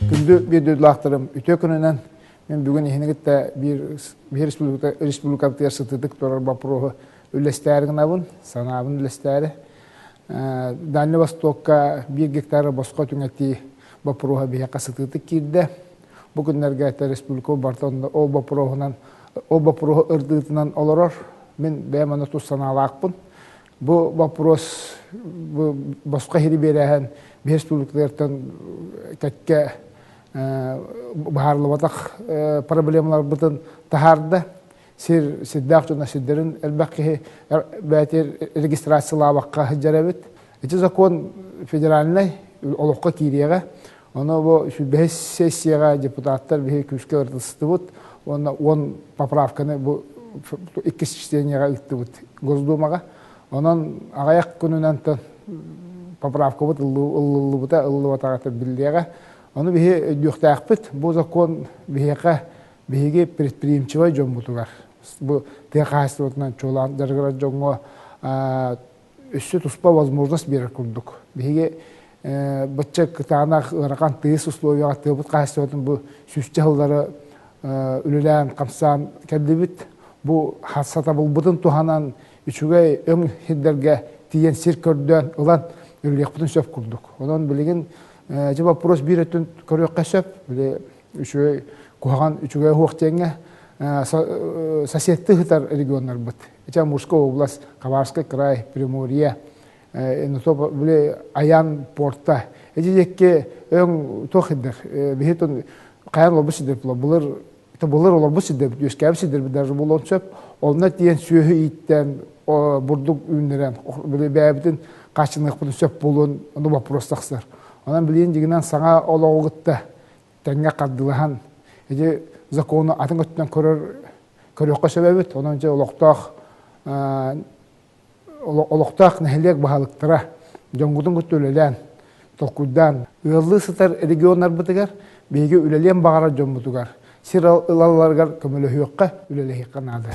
Күндү биир дойдулаахтарым, үтүө күнүнэн мен бүгүн иһини кытта биир биир республика республикабытыгар сытыытык турар боппуруоһу үллэстээри гынабын, санаабын үллэстээри. Дальний Востокка биир гектары босхо түҥэтии боппуруоһа биһиэхэ сытыытык киирдэ. Бу күннэргэ это республика барыта ол боппуруоһунан ол боппуруоһу ырдыытынан олорор. Мин бэйэм аны тус санаалаахпын. Бу вопрос бу босхо иһири биэрээһин биһи республикалартан кэккэ быһаарыллыбатах проблемаларбытын таһаарда. Сир сирдээх дьоно сирдэрин элбэх киһи бэйэтигэр регистрациялаабакка сылдьар эбит. Ити закон федеральнай олоххо киириэҕэ. Ону бу сүүрбэһис сессияҕа депутаттар биһи күүскэ ырытыстыбыт уонна 10 поправканы бу иккис чтениеҕа ыыттыбыт Госдумаҕа. Онон аҕыйах күнүнэн поправкабыт ылыллыбыта ылыллыбатаҕа биллиэҕэ. Ону биһи өйдүөхтээхпит. Бу закон биһиэхэ биһиги предприимчивай дьоммутугар бу тыа хаһаайыстыбатынан чуолаан дьарыгырар дьоҥҥо өссө туспа возможность биэрэр курдук. Биһиги бачча кытаанах ыарахан тыйыс условияҕа тыабыт хаһаайыстыбатын бу сүүсчэ сыллары үлэлээн хамсаан кэллибит. Бу сатабылбытын туһанан үчүгэй өҥ сирдэргэ тиийэн сир көрдөөн ылан үлэлиэхпитин сөп курдук. Онон билигин дьэ вопрос биир өттүн көрүөххэ сөп. Били үчүгэй куһаҕан үчүгэй уһуох диэҥҥэ соседты сытар регионнарбыт. Ити Амурская область, Хабаровский край, Приморье, били Аян порта. Эти диэки өҥ туох идэр. Биһи тон хайан олорбут сирдэр былыр былыр олорбут сирдэрбит, үөскээбит сирдэрбит даже буолуон сөп. Онно тиийэн сүөһү ииттэн, бурдук үүннэрэн, били бэйэбитин хааччыныахпытын сөп буолуон ону вопрос тахсар. Онон билигин дьиҥинэн саҥа олоҕу кытта тэҥҥэ хардылаһан ити закону атын өттүнэн көрөр көрүөххэ сөп эбит. Онон дьэ олохтоох олохтоох нэһилиэк баһылыктара дьоҥҥутун кытта үлэлээн, толкуйдаан ыаллыы сытар регионнарбытыгар биһиги үлэлиэн баҕарар дьоммутугар сир ылалларыгар көмөлөһүөххэ, үлэлэһиэххэ наада.